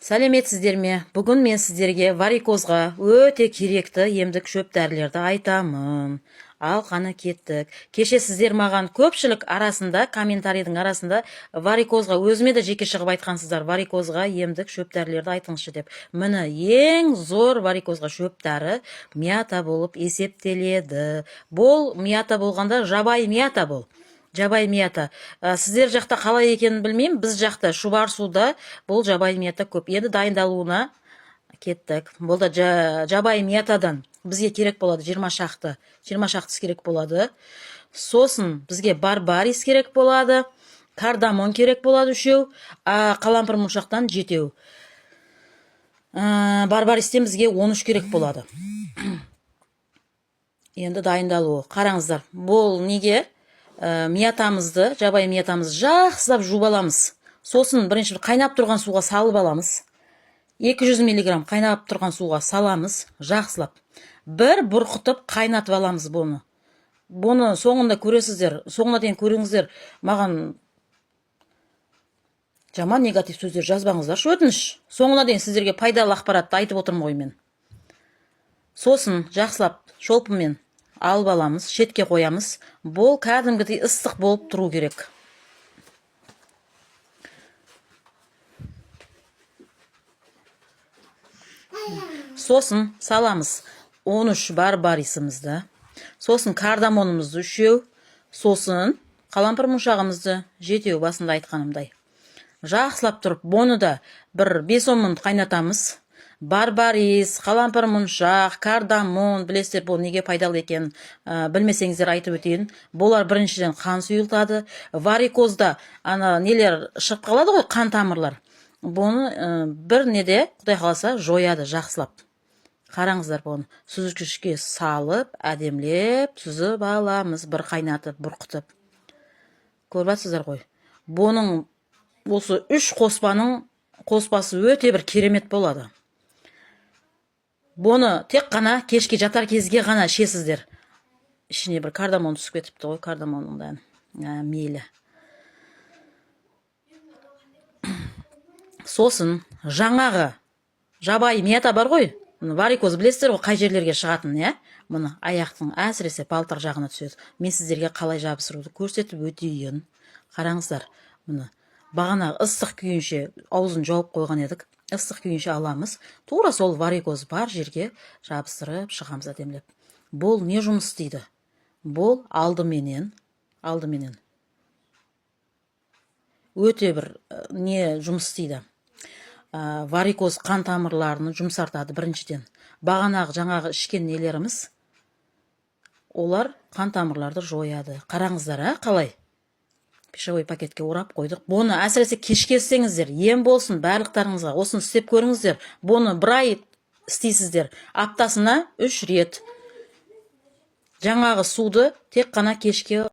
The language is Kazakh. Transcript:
Сәлеметсіздер ме? Бүгін мен сіздерге варикозға өте керекті емдік шөп дәрілерді айтамын. Ал қаны, кеттік. Кеше сіздер маған көпшілік арасында, комментарийдің арасында варикозға, өзіме де жеке шығып айтқансыздар, варикозға емдік шөп дәрілерді айтыңызшы деп. Міне, ең зор варикозға шөп дәрі мята болып есептеледі. Бұл мята болғанда жабайы мята бұл. Жабайы мята. Сіздер жақта қалай екенін білмеймін, біз жақта Шұбарсуда бұл жабайы мята көп. Енді дайындалуына кеттік. Бұл да жабайы мятадан бізге керек болады 20 шақты. 20 шақтысы керек болады. Сосын бізге барбарис керек болады, кардамон керек болады үшеу, а қалампыр моншақтан жетеу. Барбаристен бізге 13 керек болады. Енді дайындалуы. Қараңыздар, бұл неге? Мятамызды, жабайы мятамызды жақсылап жуып аламыз. Сосын бірінші қайнап тұрған суға салып аламыз. 200 миллиграмм қайнап тұрған суға саламыз, жақсылап. Бір бұрқытып қайнатып аламыз бұны. Бұны соңында көресіздер, соңына дейін көріңіздер. Маған жаман негатив сөздер жазбаңыздаршы, өтініш. Соңына дейін сіздерге пайдалы ақпаратты айтып отырмын ғой мен. Сосын жақсылап шолпымен алып аламыз, шетке қоямыз. Бұл кәдімгідей ыстық болып тұру керек. Сосын саламыз 13 барбарисімізді, сосын кардамонымызды үшеу, сосын қалампыр моншағымызды жетеу, басында айтқанымдай. Жақсылап тұрып, бұны да бір 5-10 минут қайнатамыз. Барбарис, қалампыр моншақ, кардамон, білесіздер, бұл неге пайдалы екенін, білмесеңіздер, айтып өтейін. Бұлар біріншіден қан сұйылтады. Варикозда ана нелер шығып қалады ғой, қан тамырлар. Бұны бір неде, Құдай қаласа, жояды жақсылап. Қараңыздар, бұны сүзгішке салып, әдемілеп сүзіп аламыз, бір қайнатып, бұрқытып. Көріп жатсыздар ғой. Бұның осы үш қоспаның қоспасы өте бір керемет болады. Бұны тек қана кешке жатар кезге ғана ішесіздер. Ішіне бір кардамон түсіп кетіпті ғой, кардамонның да мейлі. Сосын жаңағы жабайы мята бар ғой, варикоз білесіздер ғой, қай жерлерге шығатынын, иә? Мұны аяқтың, әсіресе балтыр жағына түседі. Мен сіздерге қалай жабыстыруды көрсетіп өтейін. Қараңыздар, мұны бағана ыстық күйінше аузын жауып қойған едік. Ыстық күйінше аламыз, тура сол варикоз бар жерге жабыстырып шығамыз әдемілеп. Бұл не жұмыс істейді? Бұл алдыменен өте бір не жұмыс істейді. Варикоз қан тамырларын жұмсартады біріншіден. Бағанағы жаңағы ішкен нелеріміз, олар қан тамырларды жояды. Қараңыздар, а қалай пищевой пакетке орап қойдық. Бұны әсіресе кешке істеңіздер, ем болсын барлықтарыңызға. Осыны істеп көріңіздер. Бұны бір ай істейсіздер, аптасына үш рет. Жаңағы суды тек қана кешке.